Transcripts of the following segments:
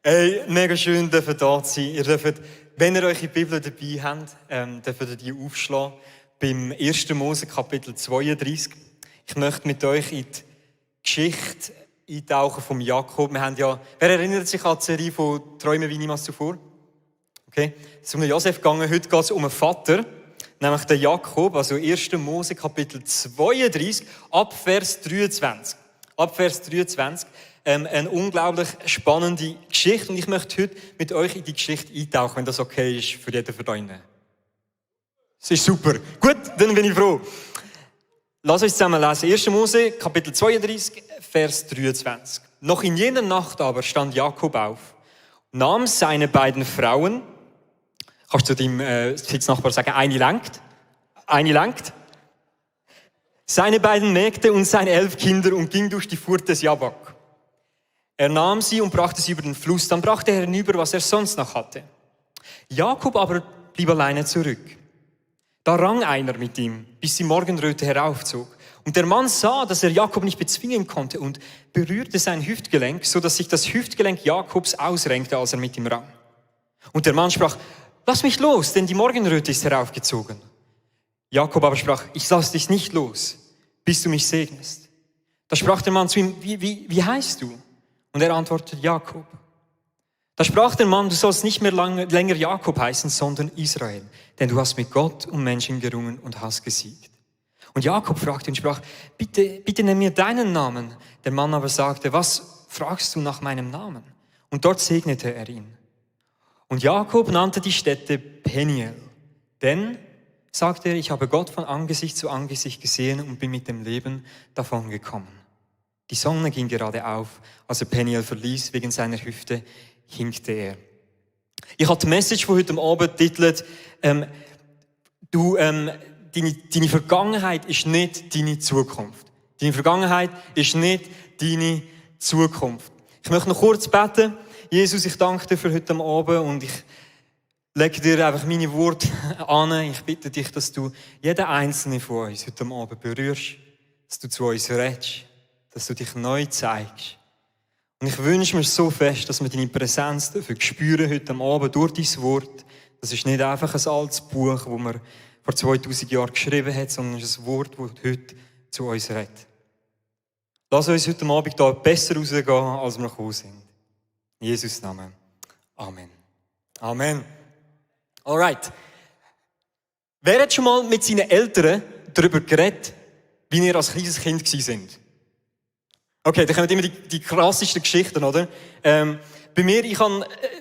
Hey, mega schön, dürft da sein. Ihr dürft, wenn ihr eure Bibel dabei habt, dürft ihr die aufschlagen. Beim 1. Mose, Kapitel 32. Ich möchte mit euch in die Geschichte eintauchen vom Jakob. Wir haben ja, wer erinnert sich an die Serie von Träume wie niemals zuvor? Okay. Es ist um den Josef gegangen. Heute geht es um einen Vater, nämlich den Jakob. Also 1. Mose, Kapitel 32, ab Vers 23. Ab Vers 23. Eine unglaublich spannende Geschichte. Und ich möchte heute mit euch in die Geschichte eintauchen, wenn das okay ist für jeden von euch. Das ist super. Gut, dann bin ich froh. Lass uns zusammen lesen. 1. Mose, Kapitel 32, Vers 23. Noch in jener Nacht aber stand Jakob auf, nahm seine beiden Frauen, kannst du deinem Sitznachbar sagen, eine langt, seine beiden Mägde und seine 11 Kinder und ging durch die Furt des Jabok. Er nahm sie und brachte sie über den Fluss, dann brachte er hinüber, was er sonst noch hatte. Jakob aber blieb alleine zurück. Da rang einer mit ihm, bis die Morgenröte heraufzog. Und der Mann sah, dass er Jakob nicht bezwingen konnte und berührte sein Hüftgelenk, so dass sich das Hüftgelenk Jakobs ausrenkte, als er mit ihm rang. Und der Mann sprach, lass mich los, denn die Morgenröte ist heraufgezogen. Jakob aber sprach, ich lass dich nicht los, bis du mich segnest. Da sprach der Mann zu ihm, wie heißt du? Und er antwortete, Jakob. Da sprach der Mann, du sollst nicht mehr länger Jakob heißen, sondern Israel, denn du hast mit Gott und Menschen gerungen und hast gesiegt. Und Jakob fragte und sprach, bitte nenn mir deinen Namen. Der Mann aber sagte, was fragst du nach meinem Namen? Und dort segnete er ihn. Und Jakob nannte die Stätte Peniel, denn, sagte er, ich habe Gott von Angesicht zu Angesicht gesehen und bin mit dem Leben davongekommen. Die Sonne ging gerade auf, als er Peniel verließ, wegen seiner Hüfte hinkte er. Ich habe die Message von heute Abend getitelt, deine Vergangenheit ist nicht deine Zukunft. Deine Vergangenheit ist nicht deine Zukunft. Ich möchte noch kurz beten. Jesus, ich danke dir für heute Abend und ich lege dir einfach meine Worte an. Ich bitte dich, dass du jeden einzelnen von uns heute Abend berührst, dass du zu uns redest, dass du dich neu zeigst. Und ich wünsche mir so fest, dass wir deine Präsenz dafür spüren heute Abend durch dein Wort. Das ist nicht einfach ein altes Buch, das man vor 2000 Jahren geschrieben hat, sondern es ist ein Wort, das heute zu uns redet. Lass uns heute Abend hier besser rausgehen, als wir gekommen sind. In Jesus' Namen. Amen. Amen. Alright. Wer hat schon mal mit seinen Eltern darüber geredet, wie ihr als kleines Kind sind? Okay, da kommen immer die krassesten Geschichten, oder? Bei mir,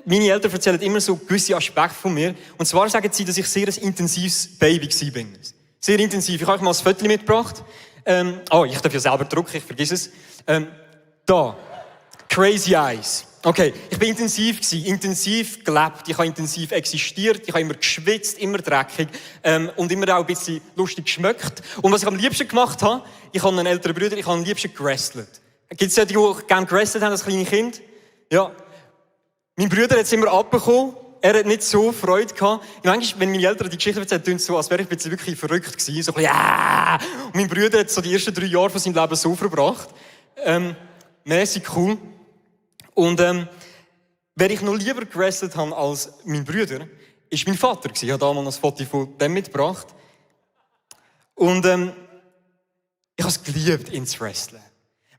meine Eltern erzählen immer so gewisse Aspekte von mir. Und zwar sagen sie, dass ich sehr ein intensives Baby bin. Sehr intensiv. Ich habe euch mal ein Foto mitgebracht. Ich darf ja selber drucken, ich vergesse es. Da. Crazy Eyes. Okay, ich bin intensiv gelebt, ich habe intensiv existiert, ich habe immer geschwitzt, immer dreckig und immer auch ein bisschen lustig geschmeckt. Und was ich am liebsten gemacht habe, ich habe einen älteren Bruder, ich habe am liebsten gewrestelt. Gibt es solche, die gerne gewrestelt haben als kleine Kind? Ja. Mein Bruder hat es immer abbekommen, er hat nicht so Freude gehabt. Manchmal, wenn meine Eltern die Geschichte erzählen, klingt es so, als wäre ich ein bisschen wirklich verrückt gewesen. So ein bisschen, ja! Und mein Bruder hat so die ersten 3 Jahre von seinem Leben so verbracht. Mäßig cool. Und wer ich noch lieber gewrestelt habe als mein Bruder, ist mein Vater. Ich habe damals noch ein Foto von dem mitgebracht. Und ich habe es geliebt, ihn zu wresteln.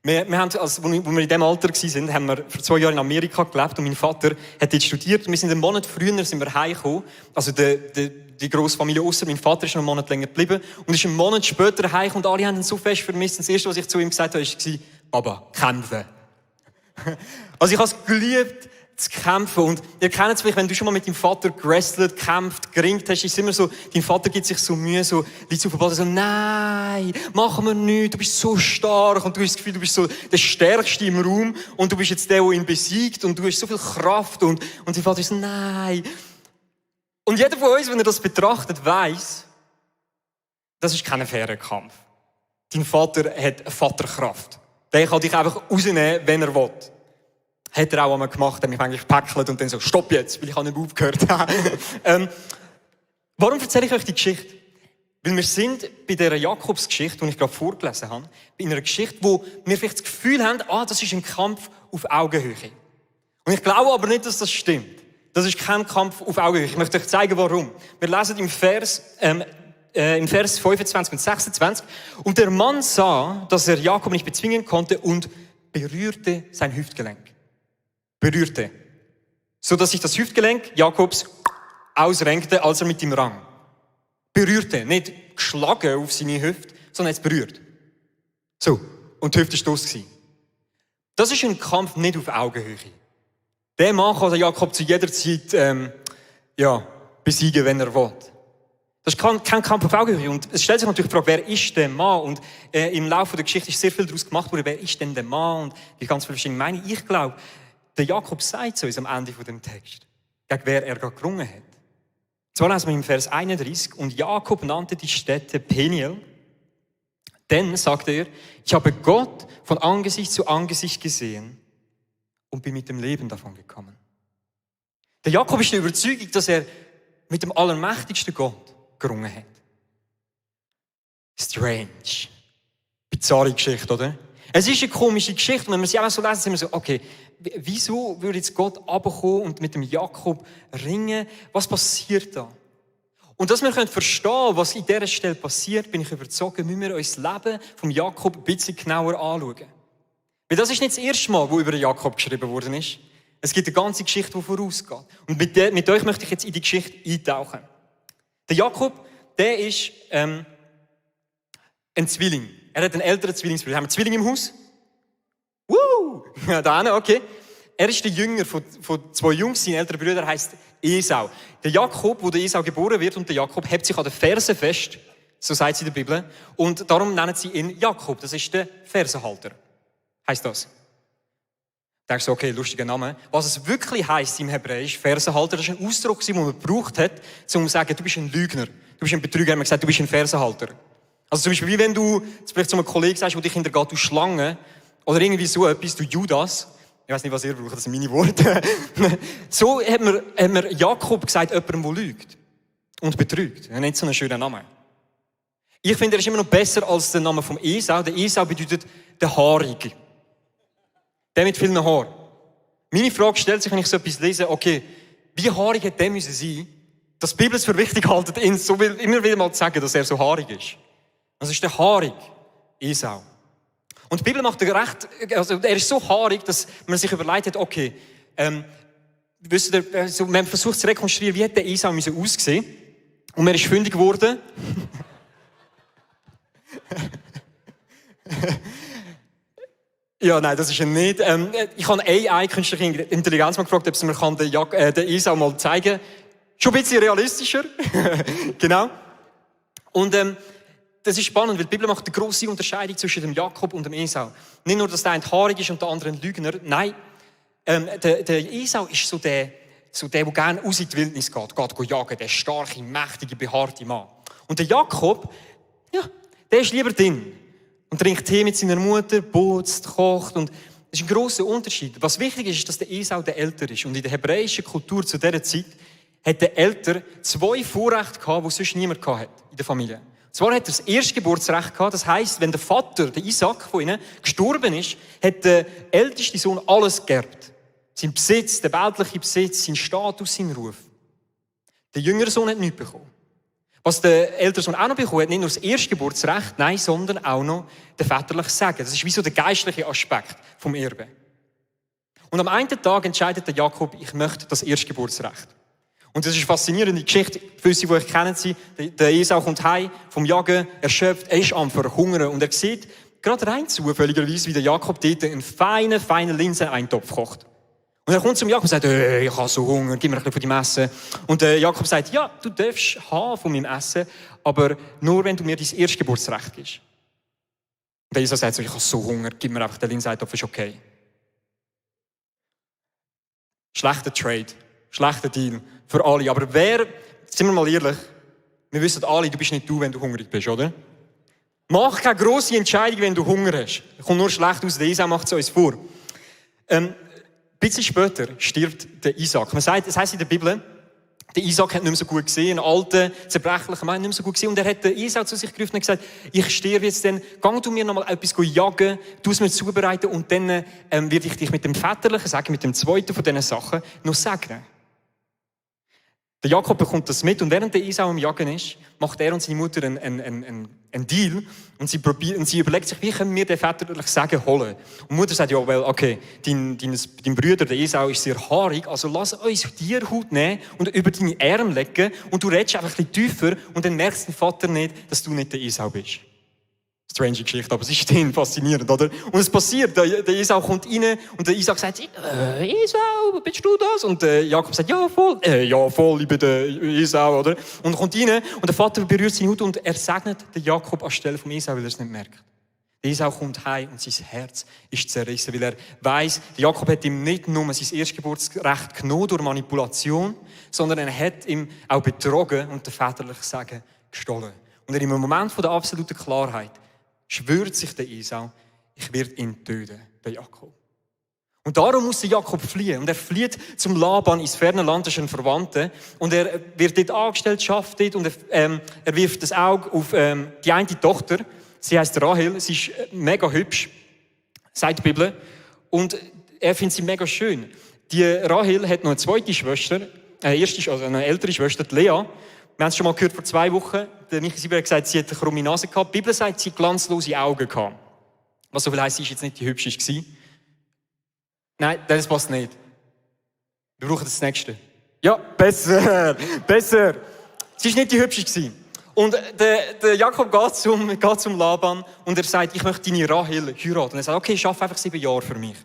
Wir haben, als wir in diesem Alter waren, haben wir vor 2 Jahren in Amerika gelebt und mein Vater hat dort studiert. Wir sind einen Monat früher heimgekommen, also die Grossfamilie ausser. Mein Vater ist noch einen Monat länger geblieben und ist einen Monat später heimgekommen und alle haben ihn so fest vermisst. Und das Erste, was ich zu ihm gesagt habe, war, Baba, kämpfen. Also ich habe es geliebt, zu kämpfen. Und ihr kennt es vielleicht, wenn du schon mal mit deinem Vater gewrestelt, gekämpft, geringt hast, ist es immer so, dein Vater gibt sich so Mühe, so, liegt auf dem Boden, so, nein, machen wir nichts, du bist so stark und du hast das Gefühl, du bist so der Stärkste im Raum und du bist jetzt der ihn besiegt und du hast so viel Kraft und dein Vater ist so, nein. Und jeder von uns, wenn er das betrachtet, weiss, das ist kein fairer Kampf. Dein Vater hat Vaterkraft. Der kann dich einfach rausnehmen, wenn er will. Hat er auch einmal gemacht, hat mich eigentlich gepäckelt und dann so, stopp jetzt, weil ich nicht mehr aufgehört habe. Warum erzähle ich euch die Geschichte? Weil wir sind bei dieser Jakobsgeschichte, die ich gerade vorgelesen habe, bei einer Geschichte, wo wir vielleicht das Gefühl haben, das ist ein Kampf auf Augenhöhe. Und ich glaube aber nicht, dass das stimmt. Das ist kein Kampf auf Augenhöhe. Ich möchte euch zeigen, warum. Wir lesen im Vers 25 und 26. Und der Mann sah, dass er Jakob nicht bezwingen konnte und berührte sein Hüftgelenk. Berührte. So dass sich das Hüftgelenk Jakobs ausrenkte, als er mit ihm rang. Berührte. Nicht geschlagen auf seine Hüfte, sondern jetzt berührt. So. Und die Hüfte war los. Das ist ein Kampf nicht auf Augenhöhe. Der Mann kann Jakob zu jeder Zeit besiegen, wenn er will. Das ist kein Kampf auf Augenhöhe. Und es stellt sich natürlich die Frage, wer ist der Mann? Und im Laufe der Geschichte ist sehr viel daraus gemacht worden, wer ist denn der Mann? Und die ganz viele verschiedene Meinungen. Ich glaube, der Jakob sagt zu uns am Ende von dem Text, gegen wer er gerade gerungen hat. Zwar lesen wir im Vers 31, und Jakob nannte die Stätte Peniel. Denn, sagte er, ich habe Gott von Angesicht zu Angesicht gesehen und bin mit dem Leben davon gekommen. Der Jakob ist der Überzeugung, dass er mit dem allermächtigsten Gott gerungen hat. Strange. Bizarre Geschichte, oder? Es ist eine komische Geschichte. Und wenn wir sie auch so lesen, sind wir so, okay, wieso würde jetzt Gott runterkommen und mit dem Jakob ringen? Was passiert da? Und dass wir verstehen können, was in dieser Stelle passiert, bin ich überzeugt, müssen wir uns das Leben vom Jakob ein bisschen genauer anschauen. Weil das ist nicht das erste Mal, wo über Jakob geschrieben worden ist. Es gibt eine ganze Geschichte, die vorausgeht. Und mit euch möchte ich jetzt in die Geschichte eintauchen. Der Jakob, der ist ein Zwilling. Er hat einen älteren Zwillingsbruder. Haben wir Zwillinge im Haus? Ja, da hinten, okay. Er ist der Jünger von zwei Jungs. Sein älterer Bruder heisst Esau. Der Jakob, wo der Esau geboren wird, und der Jakob hebt sich an den Fersen fest, so sagt sie in der Bibel. Und darum nennen sie ihn Jakob. Das ist der Fersenhalter. Heisst das? Da denkst du, okay, lustiger Name. Was es wirklich heisst im Hebräisch, Fersenhalter, das ist ein Ausdruck, den man gebraucht hat, um zu sagen, du bist ein Lügner, du bist ein Betrüger. Haben wir gesagt, du bist ein Fersenhalter. Also zum Beispiel, wie wenn du vielleicht zu einem Kollegen sagst, der dich hintergeht, du Schlange, oder irgendwie so etwas, du Judas. Ich weiß nicht, was ihr braucht, das sind meine Worte. So hat man Jakob gesagt, jemandem, der lügt und betrügt. Nicht so einen schönen Namen. Ich finde, er ist immer noch besser als der Name vom Esau. Der Esau bedeutet der Haarige. Der mit vielen Haaren. Meine Frage stellt sich, wenn ich so etwas lese, okay, wie haarig hätte der müssen sein, dass die Bibel es für wichtig haltet, ihn so immer wieder mal zu sagen, dass er so haarig ist. Das ist der haarig Esau. Und die Bibel macht also er ist so haarig, dass man sich überlegt hat, okay, wisst ihr, also man versucht zu rekonstruieren, wie hätte der Esau aussehen müssen. Und man ist fündig geworden. Ja, nein, das ist er nicht. Ich habe AI, künstliche Intelligenz, mal gefragt, ob sie mir den Esau mal zeigen kann. Schon ein bisschen realistischer. Genau. Und das ist spannend, weil die Bibel macht eine grosse Unterscheidung zwischen dem Jakob und dem Esau. Nicht nur, dass der eine haarig ist und der andere ein Lügner. Nein, der Esau ist so der, der gerne raus in die Wildnis geht jagen, der starke, mächtige, behaarte Mann. Und der Jakob, ja, der ist lieber drin. Und trinkt Tee mit seiner Mutter, putzt, kocht. Und das ist ein grosser Unterschied. Was wichtig ist, dass der Esau der Ältere ist. Und in der hebräischen Kultur zu dieser Zeit hat der Ältere zwei Vorrechte gehabt, die sonst niemand hatte in der Familie. Zwar hat er das Erstgeburtsrecht gehabt. Das heisst, wenn der Vater, der Isaac von ihnen, gestorben ist, hat der älteste Sohn alles geerbt. Sein Besitz, der weltliche Besitz, sein Status, sein Ruf. Der jüngere Sohn hat nichts bekommen. Was der ältere Sohn auch noch bekommen hat, nicht nur das Erstgeburtsrecht, nein, sondern auch noch den väterlichen Segen. Das ist wie so der geistliche Aspekt vom Erbe. Und am einen Tag entscheidet der Jakob, ich möchte das Erstgeburtsrecht. Und das ist eine faszinierende Geschichte. Für sie, die euch kennen, der Esau kommt heim vom Jagen, erschöpft, er ist am Verhungern und er sieht gerade rein zufälligerweise, wie der Jakob dort einen feinen Linseneintopf kocht. Und er kommt zum Jakob und sagt, ich habe so Hunger, gib mir ein bisschen von deinem Essen. Und der Jakob sagt, ja, du darfst haben von meinem Essen, aber nur, wenn du mir dein Erstgeburtsrecht gibst. Und der Esau sagt so, ich habe so Hunger, gib mir einfach den Linseneintopf, ist okay. Schlechter Trade, schlechter Deal für alle. Aber sind wir mal ehrlich, wir wissen alle, du bist nicht du, wenn du hungrig bist, oder? Mach keine grosse Entscheidung, wenn du Hunger hast. Kommt nur schlecht aus, der Esau macht es uns vor. Ein bisschen später stirbt der Isaac. Es heisst in der Bibel, Der Isaac hat nicht mehr so gut gesehen, ein alter, zerbrechlicher Mann, nicht mehr so gut gesehen. Und er hat den Esau zu sich gerufen und gesagt, ich sterbe jetzt dann, gang du mir noch mal etwas jagen, du es mir zubereiten und dann werde ich dich mit dem Väterlichen, sagen, mit dem zweiten von diesen Sachen, noch segnen. Der Jakob bekommt das mit und während der Esau am Jagen ist, macht er und seine Mutter einen Deal und sie überlegt sich, wie können wir den väterlichen Segen holen. Und die Mutter sagt, ja, well, okay, dein Bruder, der Esau, ist sehr haarig, also lass uns Tierhaut nehmen und über deine Arme legen und du redest einfach ein bisschen tiefer und dann merkst dein Vater nicht, dass du nicht der Esau bist. Strange Geschichte, aber es ist denen faszinierend, oder? Und es passiert, der Esau kommt rein und der Isaac sagt, Esau, bist du das? Und Jakob sagt, ja voll, ich bin der Esau, oder? Und er kommt rein und der Vater berührt seine Haut und er segnet den Jakob anstelle vom Esau, weil er es nicht merkt. Der Esau kommt heim und sein Herz ist zerrissen, weil er weiss, Jakob hat ihm nicht nur sein Erstgeburtsrecht genommen durch Manipulation, sondern er hat ihm auch betrogen und den väterlichen Segen gestohlen. Und er im Moment von der absoluten Klarheit schwört sich der Esau, ich werde ihn töten, der Jakob. Und darum muss der Jakob fliehen. Und er flieht zum Laban ins ferne Land, das ist ein Verwandter. Und er wird dort angestellt, schafft dort und er wirft das Auge auf die eine Tochter. Sie heisst Rahel, sie ist mega hübsch, sagt die Bibel. Und er findet sie mega schön. Die Rahel hat noch eine zweite Schwester, also eine ältere Schwester, die Lea. Wir haben es schon mal gehört vor 2 Wochen. Der Michi Sieber hat gesagt, sie hat eine krumme Nase gehabt. Die Bibel sagt, sie hat glanzlose Augen gehabt. Was so viel heisst, sie war jetzt nicht die hübscheste. Nein, das passt nicht. Wir brauchen das Nächste. Ja, besser. Sie war nicht die hübscheste. Und der Jakob geht zum Laban und er sagt, ich möchte deine Rahel heiraten. Und er sagt, okay, ich arbeite einfach 7 Jahre für mich.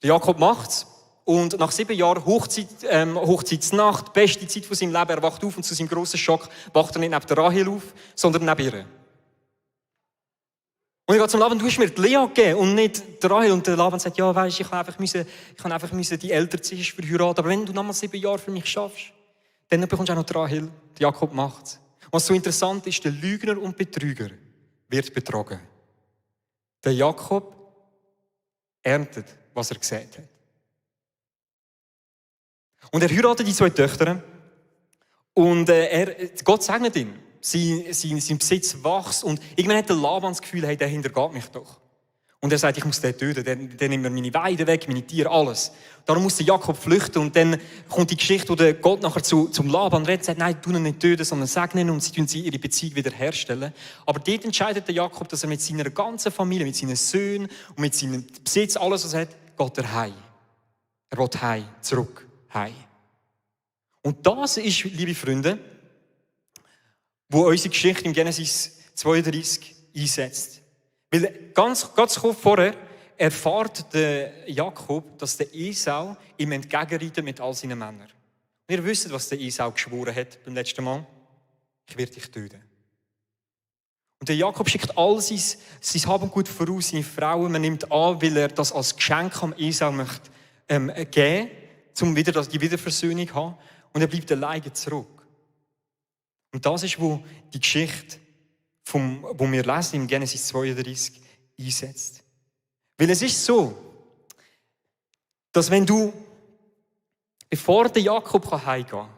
Der Jakob macht's. Und nach 7 Jahren Hochzeitsnacht, beste Zeit von seinem Leben, er wacht auf und zu seinem grossen Schock wacht er nicht neben der Rahel auf, sondern neben ihr. Und er geht zum Laban, du hast mir die Lea gegeben und nicht die Rahel. Und der Laban sagt, ja, weisst, ich kann einfach die ältere Zisch verheiraten. Aber wenn du nochmal 7 Jahre für mich schaffst, dann bekommst du auch noch die Rahel. Die Jakob macht's. Was so interessant ist, der Lügner und Betrüger wird betrogen. Der Jakob erntet, was er gesät hat. Und er heiratet die 2 Töchter und Gott segnet ihn. Sein Besitz wächst und irgendwann hat der Laban das Gefühl, hey, der hintergeht mich doch. Und er sagt, ich muss den töten, der nimmt mir meine Weide weg, meine Tiere, alles. Darum muss der Jakob flüchten und dann kommt die Geschichte, wo der Gott nachher zum Laban redet und sagt, nein, tu ihn nicht töten, sondern segnen und sie ihre Beziehung wiederherstellen. Aber dort entscheidet der Jakob, dass er mit seiner ganzen Familie, mit seinen Söhnen und mit seinem Besitz, alles was er hat, geht er heim. Er will heim, zurück. Und das ist, liebe Freunde, wo unsere Geschichte im Genesis 32 einsetzt. Weil ganz kurz vorher erfährt der Jakob, dass der Esau ihm entgegenreitet mit all seinen Männern. Und ihr wisst, was der Esau geschworen hat beim letzten Mal. Ich werde dich töten. Und der Jakob schickt all sein Hab und Gut voraus, seine Frauen. Man nimmt an, weil er das als Geschenk am Esau möchte geben, um die Wiederversöhnung zu haben. Und er bleibt alleine zurück. Und das ist, wo die Geschichte, wo wir lesen im Genesis 32, einsetzt. Weil es ist so, dass bevor der Jakob heimgehen kann,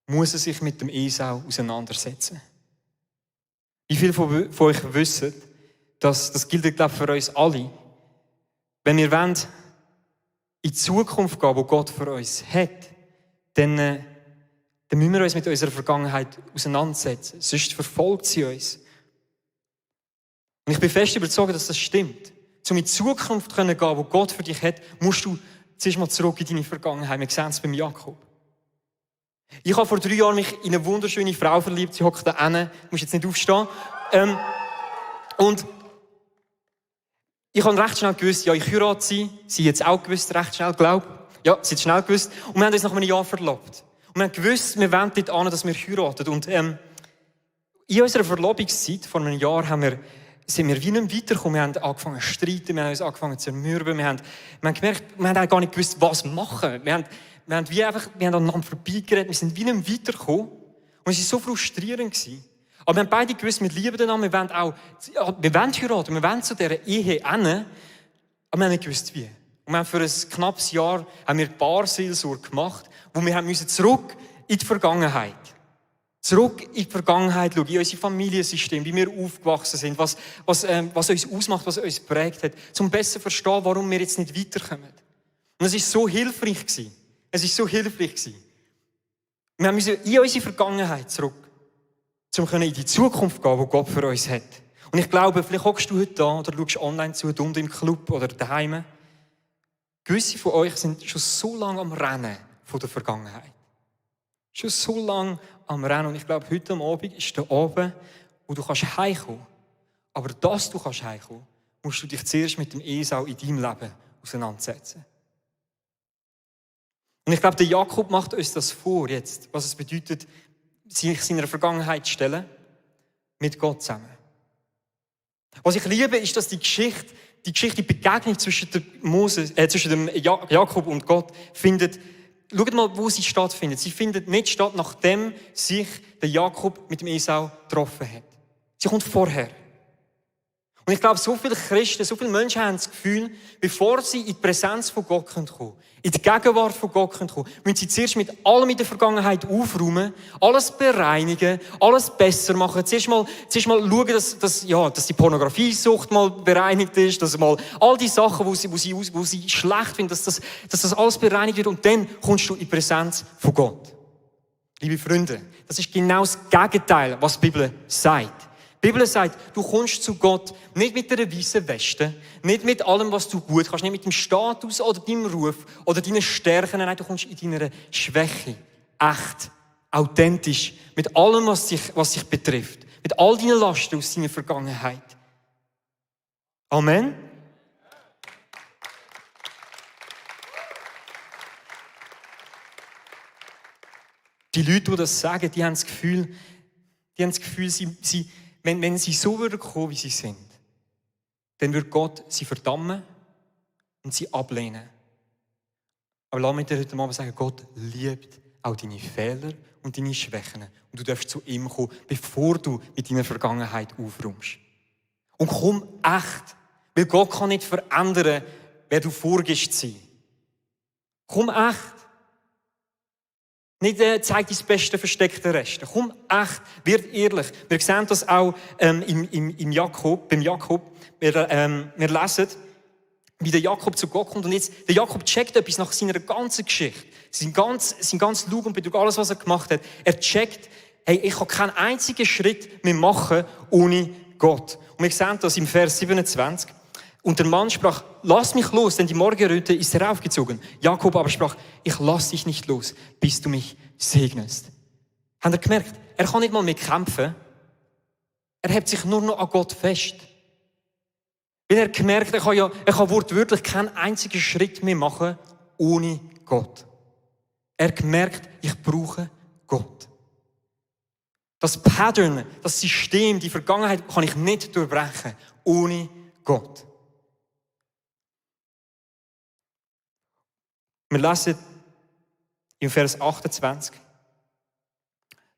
muss er sich mit dem Esau auseinandersetzen. Wie viele von euch wissen, dass das gilt, glaube ich, für uns alle, wenn wir in die Zukunft gehen, wo Gott für uns hat, dann müssen wir uns mit unserer Vergangenheit auseinandersetzen. Sonst verfolgt sie uns. Und ich bin fest überzeugt, dass das stimmt. Um in die Zukunft zu gehen, wo Gott für dich hat, musst du zuerst mal zurück in deine Vergangenheit. Wir sehen es beim Jakob. Ich habe vor 3 Jahren mich in eine wunderschöne Frau verliebt. Sie hockt da hinten. Du musst jetzt nicht aufstehen. Und ich habe recht schnell gewusst, ja, ich heirate sie. Sie hat es auch gewusst, recht schnell, glaube ich. Ja, sie hat es schnell gewusst. Und wir haben uns nach einem Jahr verlobt. Und wir haben gewusst, wir wollen dort an, dass wir heiraten. Und in unserer Verlobungszeit, vor einem Jahr, sind wir wie nicht weitergekommen. Wir haben angefangen zu streiten, wir haben uns angefangen zu zermürben. Wir haben gemerkt, wir haben gar nicht gewusst, was machen. Wir haben aneinander vorbeigeredet, wir sind wie nicht weitergekommen. Und es war so frustrierend gewesen. Aber wir haben beide gewusst, wir lieben den wir wollen heiraten, wir wollen zu dieser Ehe hin, aber wir haben nicht gewusst, wie. Und wir haben für ein knappes Jahr haben wir Paarseelsorge gemacht, wo wir haben zurück in die Vergangenheit. Zurück in die Vergangenheit schauen, in unser Familiensystem, wie wir aufgewachsen sind, was uns ausmacht, was uns geprägt hat, um besser zu verstehen, warum wir jetzt nicht weiterkommen. Und es war so hilfreich gewesen. Es war so hilfreich gewesen. Wir müssen in unsere Vergangenheit zurück, um in die Zukunft gehen, die Gott für uns hat. Und ich glaube, vielleicht hockst du heute da oder schaust online zu, unten im Club oder daheim. Gewisse von euch sind schon so lange am Rennen von der Vergangenheit. Schon so lange am Rennen. Und ich glaube, heute am Abend ist der Abend, wo du heimkommen kannst. Aber dass du heimkommen kannst, musst du dich zuerst mit dem Esau in deinem Leben auseinandersetzen. Und ich glaube, der Jakob macht uns das vor jetzt, was es bedeutet, sich seiner Vergangenheit zu stellen, mit Gott zusammen. Was ich liebe, ist, dass die Geschichte, die Begegnung zwischen dem Jakob und Gott findet. Schaut mal, wo sie stattfindet. Sie findet nicht statt, nachdem sich der Jakob mit dem Esau getroffen hat. Sie kommt vorher. Und ich glaube, so viele Christen, so viele Menschen haben das Gefühl, bevor sie in die Präsenz von Gott kommen können, in die Gegenwart von Gott kommen können, müssen sie zuerst mit allem in der Vergangenheit aufräumen, alles bereinigen, alles besser machen. Zuerst mal schauen, dass die Pornografiesucht mal bereinigt ist, dass mal all die Sachen, wo sie schlecht finden, dass das alles bereinigt wird. Und dann kommst du in die Präsenz von Gott. Liebe Freunde, das ist genau das Gegenteil, was die Bibel sagt. Die Bibel sagt, du kommst zu Gott nicht mit einer weißen Weste, nicht mit allem, was du gut kannst, nicht mit dem Status oder deinem Ruf oder deinen Stärken. Nein, du kommst in deiner Schwäche. Echt, authentisch, mit allem, was dich betrifft. Mit all deinen Lasten aus deiner Vergangenheit. Amen. Die Leute, die das sagen, die haben das Gefühl, wenn sie so würden kommen, wie sie sind, dann würde Gott sie verdammen und sie ablehnen. Aber lass mich dir heute Abend sagen, Gott liebt auch deine Fehler und deine Schwächen. Und du darfst zu ihm kommen, bevor du mit deiner Vergangenheit aufräumst. Und komm echt, weil Gott kann nicht verändern, wer du vorgibst zu sein. Komm echt. Nicht zeig dein beste versteckte Reste. Komm echt, werd ehrlich. Wir sehen das auch beim Jakob. Wir lesen, wie der Jakob zu Gott kommt. Und jetzt, der Jakob checkt etwas nach seiner ganzen Geschichte. Sein ganz Lug und Betrug, alles, was er gemacht hat. Er checkt, hey, ich kann keinen einzigen Schritt mehr machen ohne Gott. Und wir sehen das im Vers 27. Und der Mann sprach, lass mich los, denn die Morgenröte ist heraufgezogen. Jakob aber sprach, ich lass dich nicht los, bis du mich segnest. Habt ihr gemerkt? Er kann nicht mal mehr kämpfen. Er hält sich nur noch an Gott fest. Weil er gemerkt, er kann wortwörtlich keinen einzigen Schritt mehr machen ohne Gott. Er gemerkt, ich brauche Gott. Das Pattern, das System, die Vergangenheit kann ich nicht durchbrechen ohne Gott. Wir lesen im Vers 28.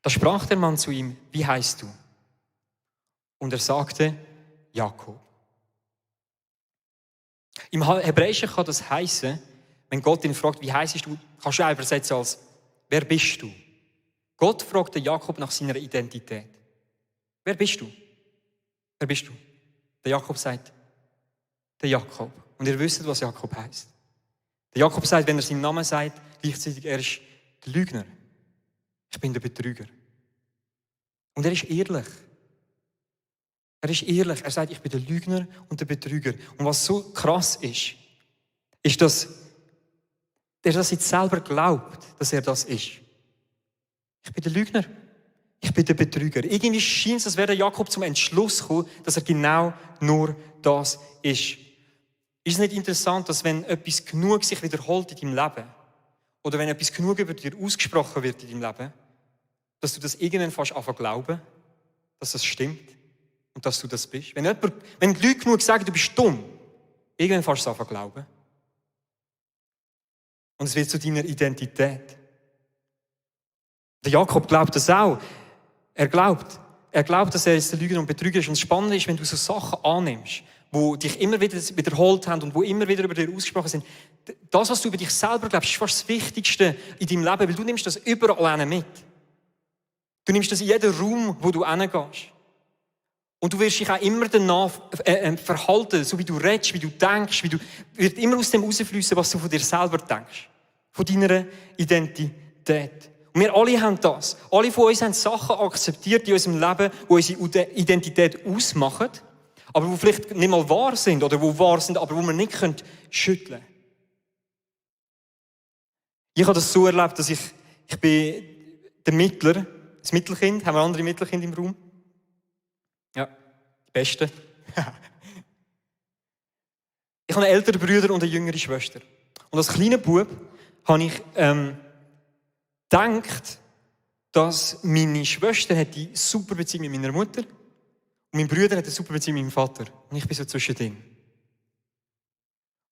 Da sprach der Mann zu ihm, wie heißt du? Und er sagte, Jakob. Im Hebräischen kann das heißen, wenn Gott ihn fragt, wie heißt du, kannst du auch übersetzen als, wer bist du? Gott fragt den Jakob nach seiner Identität. Wer bist du? Wer bist du? Der Jakob sagt, der Jakob. Und ihr wisst, was Jakob heißt. Der Jakob sagt, wenn er seinen Namen sagt, gleichzeitig, er ist der Lügner. Ich bin der Betrüger. Und er ist ehrlich. Er ist ehrlich. Er sagt, ich bin der Lügner und der Betrüger. Und was so krass ist, dass er das jetzt selber glaubt, dass er das ist. Ich bin der Lügner. Ich bin der Betrüger. Irgendwie scheint es, als wäre der Jakob zum Entschluss gekommen, dass er genau nur das ist. Ist es nicht interessant, dass wenn etwas genug sich wiederholt in deinem Leben oder wenn etwas genug über dir ausgesprochen wird in deinem Leben, dass du das irgendwann fast anfängst zu glauben, dass das stimmt und dass du das bist? Wenn die Leute genug sagen, du bist dumm, irgendwann fängst du es anfangen zu glauben. Und es wird zu deiner Identität. Der Jakob glaubt das auch. Er glaubt, dass er jetzt der Lügner und Betrüger ist. Und das Spannende ist, wenn du so Sachen annimmst, die dich immer wieder wiederholt haben und die immer wieder über dir ausgesprochen sind, das, was du über dich selber glaubst, ist fast das Wichtigste in deinem Leben, weil du nimmst das überall mit. Du nimmst das in jeden Raum, wo du hingehst. Und du wirst dich auch immer danach verhalten, so wie du redest, wie du denkst, wird immer aus dem herausfließen, was du von dir selber denkst. Von deiner Identität. Und wir alle haben das. Alle von uns haben Sachen akzeptiert in unserem Leben, die unsere Identität ausmachen, aber die vielleicht nicht mal wahr sind oder die wahr sind, aber die wir nicht schütteln können. Ich habe das so erlebt, dass ich bin der Mittler, das Mittelkind. Haben wir andere Mittelkinder im Raum? Ja, die Besten. Ich habe einen älteren Bruder und eine jüngere Schwester. Und als kleiner Bub habe ich gedacht, dass meine Schwester eine super Beziehung mit meiner Mutter und mein Bruder hat eine super Beziehung mit meinem Vater. Und ich bin so zwischendrin.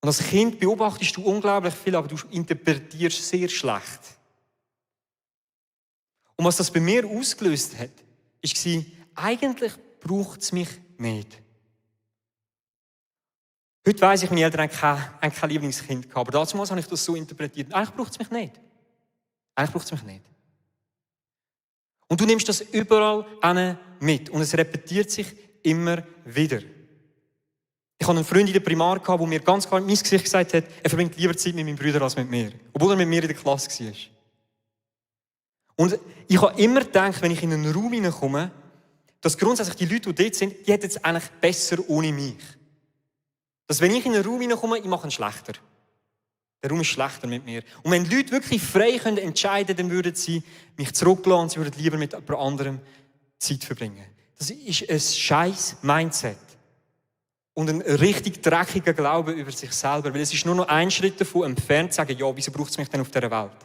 Und als Kind beobachtest du unglaublich viel, aber du interpretierst sehr schlecht. Und was das bei mir ausgelöst hat, war, eigentlich braucht es mich nicht. Heute weiss ich, meine Eltern haben kein Lieblingskind gehabt, aber damals habe ich das so interpretiert. Eigentlich braucht es mich nicht. Eigentlich braucht es mich nicht. Und du nimmst das überall mit und es repetiert sich immer wieder. Ich hatte einen Freund in der Primar, der mir ganz klar in mein Gesicht gesagt hat, er verbringt lieber Zeit mit meinem Bruder als mit mir. Obwohl er mit mir in der Klasse war. Und ich habe immer gedacht, wenn ich in einen Raum hineinkomme, dass grundsätzlich die Leute, die dort sind, die hätten es eigentlich besser ohne mich. Dass wenn ich in einen Raum hineinkomme, ich mache ihn schlechter. Der Raum ist schlechter mit mir. Und wenn die Leute wirklich frei entscheiden können, dann würden sie mich zurücklassen und sie würden lieber mit jemand anderem Zeit verbringen. Das ist ein scheiß Mindset. Und ein richtig dreckiger Glaube über sich selber. Weil es ist nur noch ein Schritt davon entfernt, zu sagen, ja, wieso braucht es mich denn auf dieser Welt?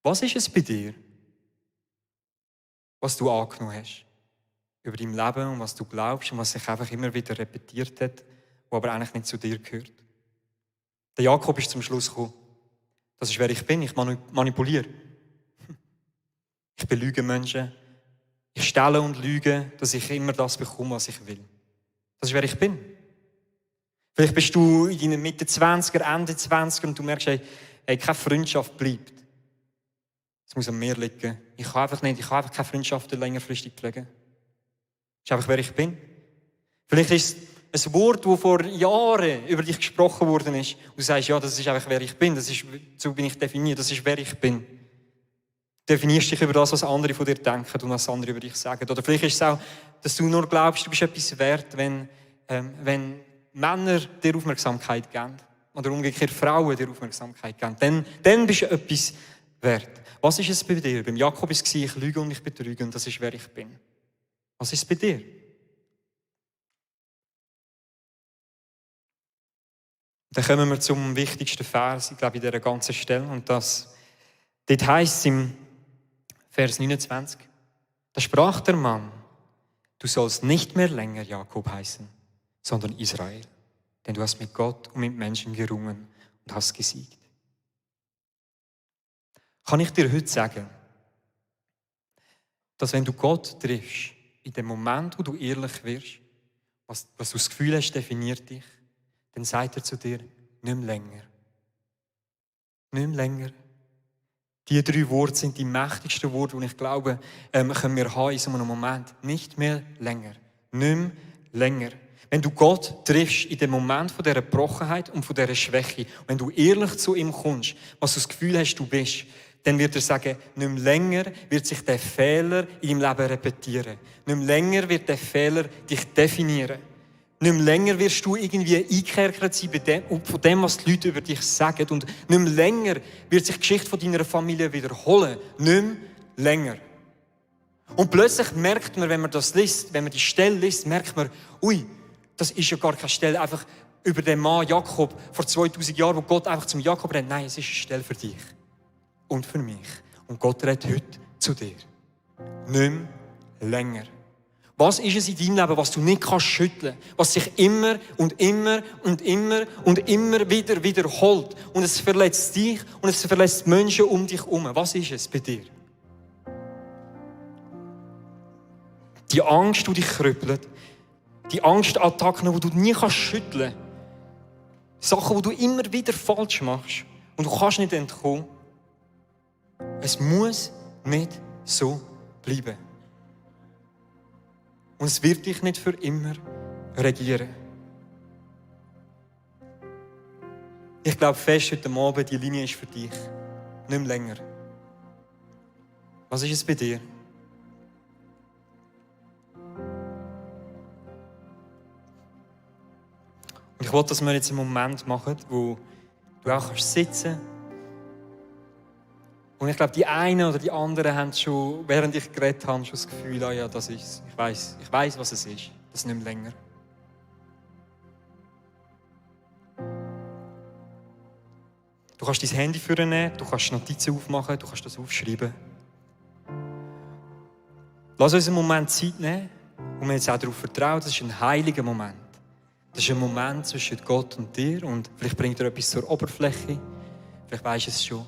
Was ist es bei dir, was du angenommen hast? Über dein Leben und was du glaubst und was sich einfach immer wieder repetiert hat, was aber eigentlich nicht zu dir gehört. Der Jakob ist zum Schluss gekommen. Das ist, wer ich bin. Ich manipuliere. Ich belüge Menschen. Ich stelle und lüge, dass ich immer das bekomme, was ich will. Das ist, wer ich bin. Vielleicht bist du in deinen Mitte 20er, Ende 20er und du merkst, hey, keine Freundschaft bleibt. Es muss an mir liegen. Ich kann einfach keine Freundschaften längerfristig pflegen. Das ist einfach, wer ich bin. Vielleicht ist es ein Wort, das vor Jahren über dich gesprochen worden ist. Und du sagst, ja, das ist einfach, wer ich bin. So bin ich definiert. Das ist, wer ich bin. Du definierst dich über das, was andere von dir denken und was andere über dich sagen. Oder vielleicht ist es auch, dass du nur glaubst, du bist etwas wert, wenn Männer dir Aufmerksamkeit geben. Oder umgekehrt Frauen dir Aufmerksamkeit geben. Dann bist du etwas wert. Was ist es bei dir? Beim Jakob war es, ich lüge und ich betrüge und das ist, wer ich bin. Was ist es bei dir? Dann kommen wir zum wichtigsten Vers, ich glaube, in dieser ganzen Stelle. Und dort heisst es im Vers 29, da sprach der Mann, du sollst nicht mehr länger Jakob heißen, sondern Israel. Denn du hast mit Gott und mit Menschen gerungen und hast gesiegt. Kann ich dir heute sagen, dass wenn du Gott triffst, in dem Moment, wo du ehrlich wirst, was du das Gefühl hast, definiert dich, dann sagt er zu dir, nicht mehr länger. Nicht mehr länger. Die 3 Worte sind die mächtigsten Worte, die ich glaube, können wir haben in so einem Moment. Nicht mehr länger. Nicht mehr länger. Wenn du Gott triffst in dem Moment von dieser Brochenheit und von dieser Schwäche, wenn du ehrlich zu ihm kommst, was du das Gefühl hast, du bist, dann wird er sagen, nicht mehr länger wird sich der Fehler in deinem Leben repetieren. Nicht mehr länger wird der Fehler dich definieren. Nicht mehr länger wirst du irgendwie eingekerkert sein von dem, was die Leute über dich sagen. Und nicht mehr länger wird sich die Geschichte von deiner Familie wiederholen. Nicht mehr länger. Und plötzlich merkt man, wenn man das liest, wenn man die Stelle liest, merkt man, ui, das ist ja gar keine Stelle einfach über den Mann Jakob vor 2000 Jahren, wo Gott einfach zum Jakob redet. Nein, es ist eine Stelle für dich und für mich. Und Gott redet heute zu dir. Nicht mehr länger. Was ist es in deinem Leben, was du nicht schütteln kannst, was sich immer und immer und immer und immer wieder wiederholt und es verletzt dich und es verletzt Menschen um dich herum? Was ist es bei dir? Die Angst, die dich krüppelt, die Angstattacken, die du nie schütteln kannst, Sachen, die du immer wieder falsch machst und du kannst nicht entkommen. Es muss nicht so bleiben. Und es wird dich nicht für immer regieren. Ich glaube fest heute Abend, die Linie ist für dich. Nicht mehr länger. Was ist es bei dir? Und ich will, dass wir jetzt einen Moment machen, wo du auch sitzen kannst. Und ich glaube, die einen oder die anderen haben schon, während ich geredet habe, schon das Gefühl, ja, das ist es. Ich weiss, was es ist. Das ist nicht mehr länger. Du kannst dein Handy vornehmen, du kannst Notizen aufmachen, du kannst das aufschreiben. Lass uns einen Moment Zeit nehmen und wir jetzt auch darauf vertrauen, das ist ein heiliger Moment. Das ist ein Moment zwischen Gott und dir und vielleicht bringt er etwas zur Oberfläche. Vielleicht weisst du es schon.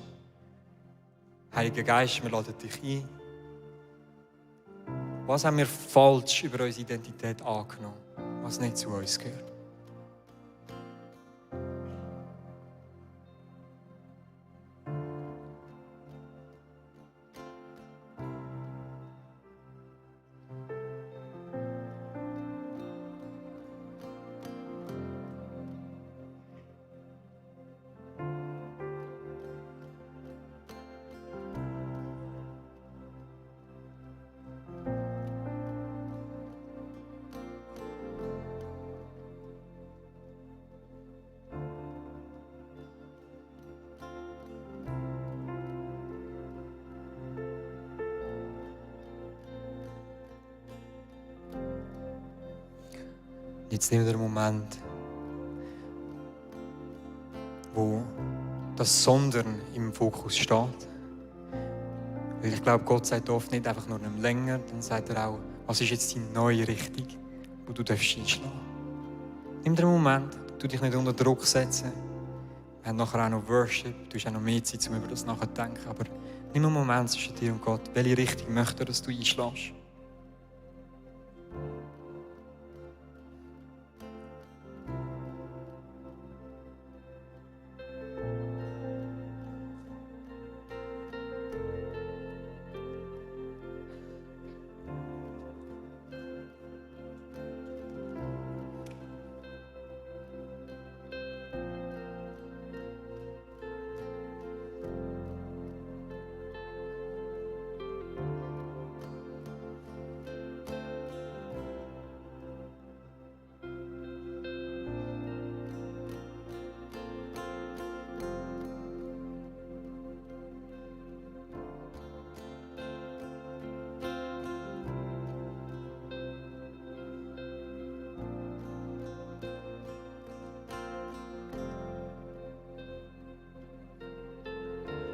Heiliger Geist, wir laden dich ein. Was haben wir falsch über unsere Identität angenommen, was nicht zu uns gehört? Jetzt nehmen wir den Moment, wo das Sondern im Fokus steht. Weil ich glaube, Gott sagt oft nicht einfach nur nicht länger, dann sagt er auch, was ist jetzt die neue Richtung, wo du einschlagen darfst. Nimm den Moment, tu dich nicht unter Druck setzen. Wir haben nachher auch noch Worship, du hast auch noch mehr Zeit, um über das nachzudenken. Aber nimm einen Moment zwischen dir und Gott. Welche Richtung möchte er, dass du einschlägst?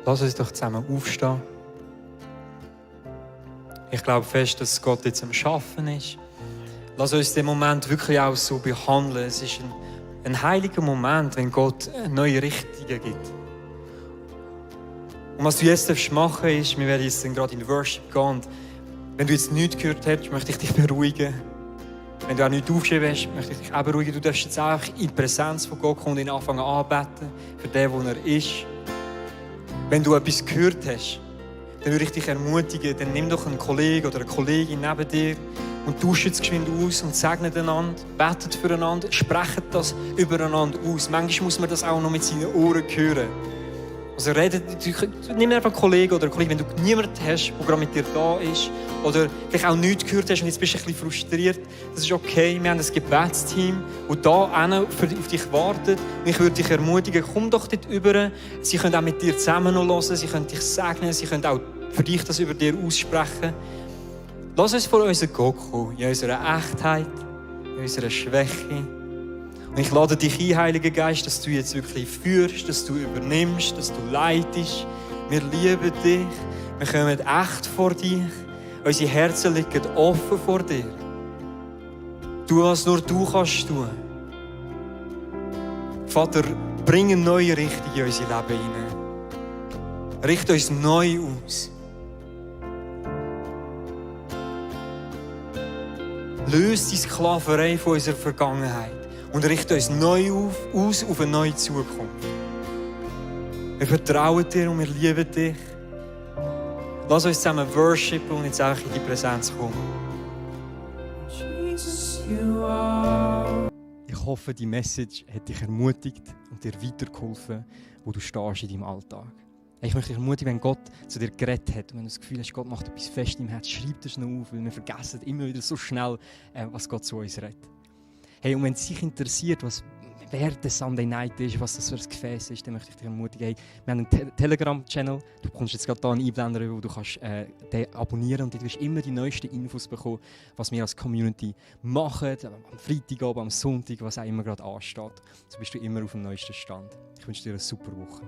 Lass uns doch zusammen aufstehen. Ich glaube fest, dass Gott jetzt am Schaffen ist. Lass uns den Moment wirklich auch so behandeln. Es ist ein heiliger Moment, wenn Gott neue Richtungen gibt. Und was du jetzt machen darfst, ist, wir werden jetzt gerade in den Worship gehen. Und wenn du jetzt nichts gehört hast, möchte ich dich beruhigen. Wenn du auch nichts aufgeschrieben hast, möchte ich dich auch beruhigen. Du darfst jetzt einfach in die Präsenz von Gott kommen und ihn anfangen anbeten für den, wo er ist. Wenn du etwas gehört hast, dann würde ich dich ermutigen, dann nimm doch einen Kollegen oder eine Kollegin neben dir und tauscht es geschwind aus und segnet einander, betet füreinander, sprecht das übereinander aus. Manchmal muss man das auch noch mit seinen Ohren hören. Also nimm einfach einen Kollegen oder eine Kollegin, wenn du niemanden hast, der gerade mit dir da ist oder vielleicht auch nichts gehört hast und jetzt bist du ein bisschen frustriert, das ist okay. Wir haben ein Gebetsteam, das da auf dich wartet. Und ich würde dich ermutigen, komm doch dort rüber. Sie können auch mit dir zusammen noch hören, sie können dich segnen, sie können auch für dich das über dir aussprechen. Lass uns vor unseren Gott kommen, in unserer Echtheit, in unserer Schwäche. Und ich lade dich ein, Heiliger Geist, dass du jetzt wirklich führst, dass du übernimmst, dass du leitest. Wir lieben dich, wir kommen echt vor dich. Unsere Herzen liegen offen vor dir. Tu, was nur du kannst tun. Vater, bring eine neue Richtung in unser Leben hinein. Richte uns neu aus. Löse die Sklaverei von unserer Vergangenheit und richten uns neu aus auf eine neue Zukunft. Wir vertrauen dir und wir lieben dich. Lass uns zusammen worshipen und jetzt auch in die Präsenz kommen. Ich hoffe, die Message hat dich ermutigt und dir weitergeholfen, wo du stehst in deinem Alltag. Ich möchte dich ermutigen, wenn Gott zu dir geredet hat und wenn du das Gefühl hast, Gott macht etwas fest im Herz, schreib das noch auf, weil wir vergessen immer wieder so schnell, was Gott zu uns redet. Hey, und wenn es dich interessiert, wer der Sunday Night ist, was das für ein Gefäß ist, dann möchte ich dich ermutigen, hey, wir haben einen Telegram-Channel, du bekommst jetzt gerade hier einen Einblender, wo du kannst, den abonnieren und du wirst immer die neuesten Infos bekommen, was wir als Community machen, am Freitagabend, am Sonntag, was auch immer gerade ansteht. So bist du immer auf dem neuesten Stand. Ich wünsche dir eine super Woche.